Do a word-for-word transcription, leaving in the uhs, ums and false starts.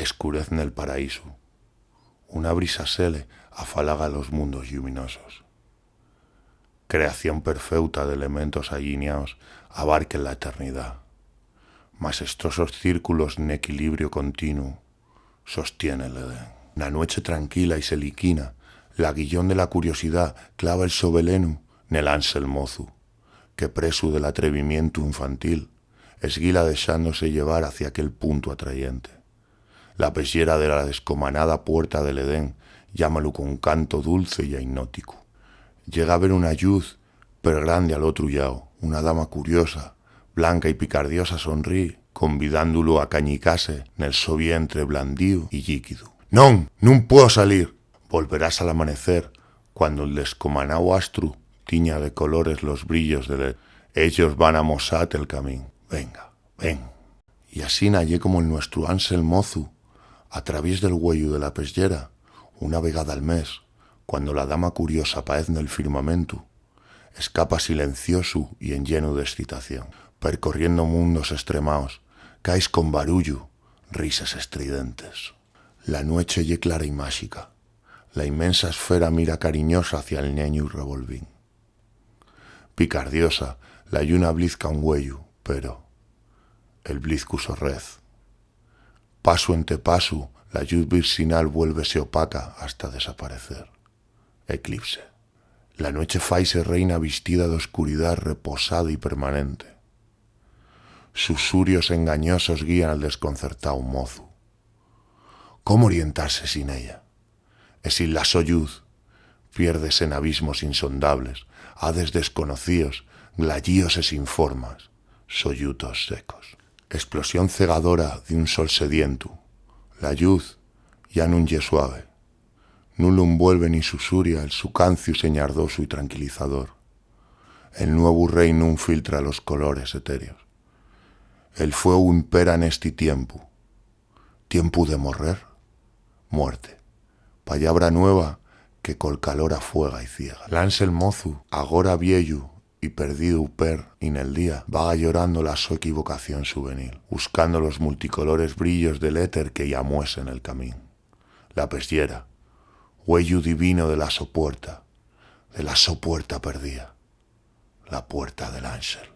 escurez nel paraísu. Una brisa sele afalaga los mundos lluminosos. Creación perfeuta d'elementos alliñaos abarquen la eternidá. Maestosos círculos n'equilibriu continuu sostienen l'Edén. Na nueche tranquila y seliquina, l'aguillón de la curiosidá clava el so velenu nel ánxel mozu, que, presu del atrevimientu infantil, esguila dexándose llevar hacia aquel puntu atrayente. La pesllara de la descomanada puerta del Edén llámalu con canto dulce ya hipnóticu. Llega a ver una lluz pergrande al otru llau, una dama curiosa, blanca y picardiosa sonríe, convidándulu a cañicase nel so vientre blandíu y llíquidu. Non, nun puedo salir. Volverás al amanecer, cuando el descomanáu astru tiña de colores los brillos del e-, ellos van amosate el camín. Venga, ven. Y asina ye como el nuestru ánxel mozu, a traviés del güeyu de la pesllara, una vegada al mes, cuando la dama curiosa paez nel firmamentu, escapa silenciosu y enllenu d'excitación, percorriendo mundos estremaos, cais con barullu, rises estridentes. La nueche ye clara y máxica. La inmensa esfera mira cariñosa hacia el neñu revolvín. Picardiosa, la lluna blizca un güeyu, pero el blizcu sorrez. Pasu ente pasu, la lluz virxinal vuélvese opaca hasta desaparecer. Eclipse. La nueche faise reina vistida d'oscuridá reposada y permanente. Susurios engañosos guían al desconcertáu mozu. ¿Cómo orientarse sin ella? E sin la so lluz, piérdese n'abismos insondables, hades desconocíos, glallíos e sin formas, sollutos secos. Explosión cegadora d'un sol sedientu, la lluz ya nun ye suave. Nun lu envuelve nin susuria el su canciu señardosu y tranquilizador. El nuevu rei nun filtra los colores etéreos. El fueu impera nesti tiempu. Tiempu de morrer? Muerte. Pallabra nueva que col calor afuega y ciega. L'ánxel mozu, agora vieyu y perdíu per y nel día, vaga llorando la so equivocación xuvenil, buscando los multicolores brillos del éter que-y amuesen el camín. La pesllara, güeyu divino de la so puerta, de la so puerta perdía, la puerta del ánxel.